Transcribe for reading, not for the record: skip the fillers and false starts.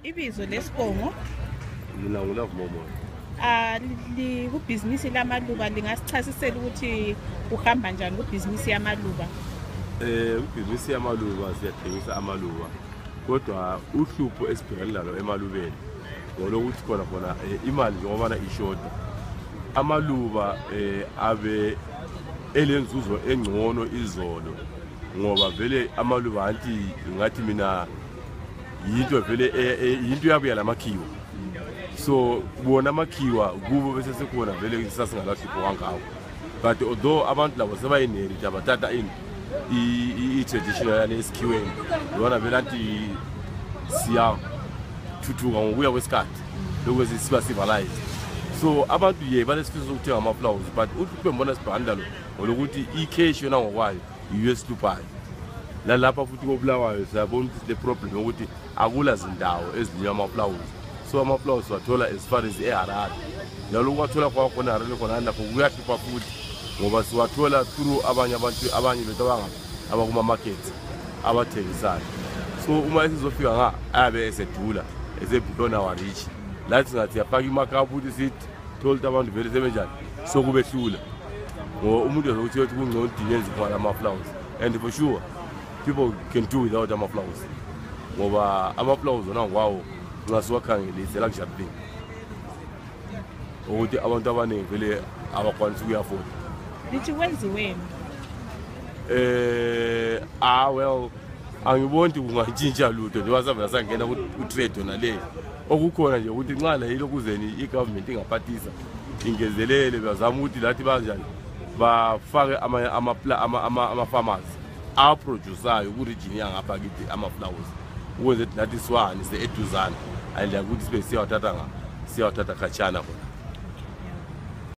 Ibizo lesibongo mina ngulove Momo. Kubhizinisi lamaluba lingasichasisela ukuthi uhamba njani kubhizinisi yamaluba? Ibhizinisi yamaluba siyathengisa amaluba. Kodwa uhlupho esibhekene nalo emalubeni ngolokuthi khona imali ngoba ishoda. Amaluba abe elenzuzo engcono izolo ngoba vele amaluba anti ngathi mina yinto vele yinto yabuya lamakhiwa. So bona amakhiwa kubo bese sekhona vele sasingalahipho kangawo. But although abantu labo sebayineri abathatha i-traditional lesikhiweni yona vele anti siya thuthuka ngokuya kwesikhathi lokho siba civilized. So abantu balesifiso sokuthenga ama-flowers but uhlupho mbona sibhanda lo ngolokuthi i-cash yona ngokwayo i-US hluphayo. Lapha futhi koBulawayo siyabona ukuthi le problem ukuthi akula zindawo ezilinywa ama-flowers. So ama-flowers wathola as far as eHarare. Nalokho wathola khona eHarare khona lapho kuyahlupha futhi ngoba siwathola through abanye bethu abakuma-markets abathengisayo. So uma esizofika abe esedula esebhulona warich lathi ngathi yapaka imakapu ukuthi sithi told abantu vele sebenjani sokubehlula ngoba umuntu ezokuthi kungcono dinyenzi khona ama-flowers and for sure people can do without ama-flowers ngoba ama-flowers wona ngwawo ngasiwakhangelisela kujabuline ukuthi abantu abaningi vele abakwanisa ukuyafoda. Lithi wenziweni? Well angiboni ukuthi kungatshintsha lutho njengoba savela sangena ku-trade yona leyo. Okukhona nje ukuthi nxa la yilokuzeni i-government ingaphathisa ingezelele bazama ukuthi lathi banjani bafake ama-farmers aprodusayo ku-region yangapha kithi ama-flowers ukuze nathi siwahani se-eduzane and ukuthi sibe siyawathatha khatshana khona.